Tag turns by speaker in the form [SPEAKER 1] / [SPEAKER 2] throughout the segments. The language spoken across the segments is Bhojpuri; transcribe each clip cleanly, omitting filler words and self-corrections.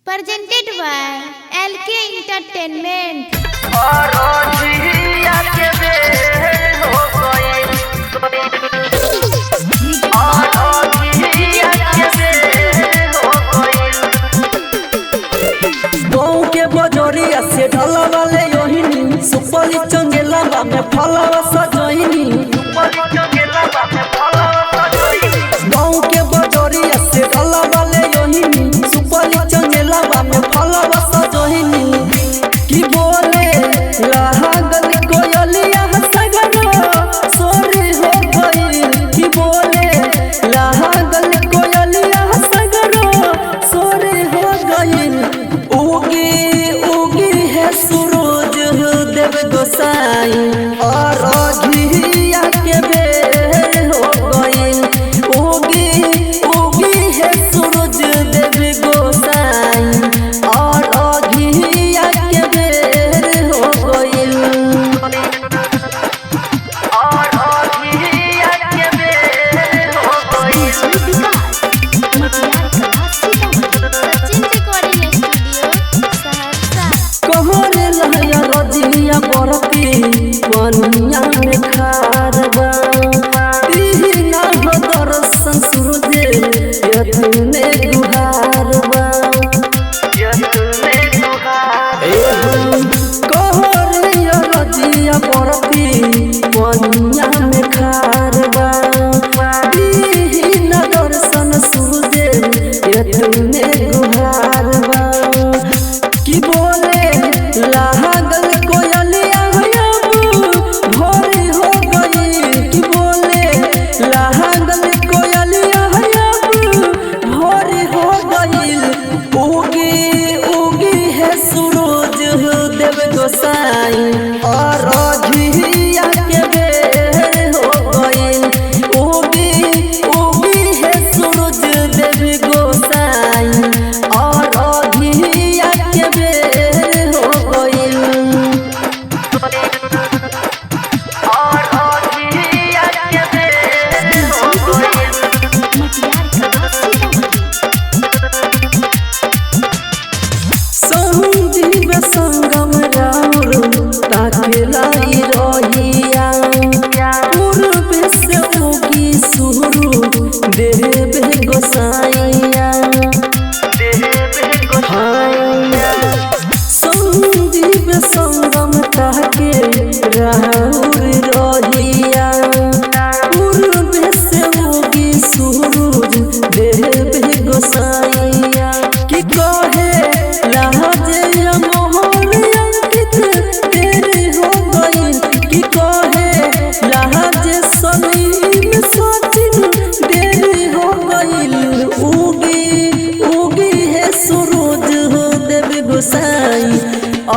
[SPEAKER 1] Presented by LK Entertainment.
[SPEAKER 2] गाँव के बजरिया से ढला वाले योहिनी सुपली चंगेला में फलावा सजोहिनी। गाँव के बजरिया से ढला वाले योहिनी सुपली चंगेला में फलावा सजोहिनी। की बोले लागल कोयलिया सगरो सोरी हो गई। की बोले लागल कोयलिया सगरो सोरी हो गई। उगी उगी है सूरज देव गोसाई और अघिया के बेर हो गई। उगी उगी है सूरज देव गोसाई और अघिया के बेर हो गई।
[SPEAKER 1] Sachin Recording Studio, Saharsa.
[SPEAKER 2] कहरे लहया रजिया बरती पनिया में खारबा तीना हो दर्शन सूरज यतने गुहारबा। कहरे रजिया बरती पनिया में खारबा तीना दर्शन सूरज यतने गुहारबा। की बोले लागल कोयलिया भोर हो गई। की बोले लागल कोयलिया भोर हो गई। उगी उगी है सूरज देव गोसाई और अघिया के बेर हो गई। उगी उगी है सूरज देव गोसाई और अघिया के बेर हो गई। संजीव संगम राउर ताकेलाई रहिया पूर्व से उगी सुरु देव गोसाइया। संजीव संगम ताके राउर रहिया पूर्व से उगी सूरज देव गोसाइया। की कहे लाज मोहन अंकित तेरे हो गई। की कहे लाज सलीम सचिन देरी हो गई। उगी उगी है सूरज हो देव गोसाई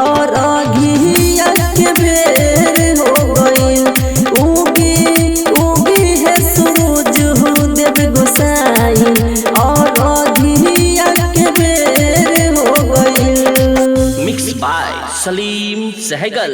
[SPEAKER 2] और अघिया के बेर हो गई। उगी उगी है सूरज हो देव गोसाई और अघिया के बेर हो गई।
[SPEAKER 3] Mix by Salim Sehgal.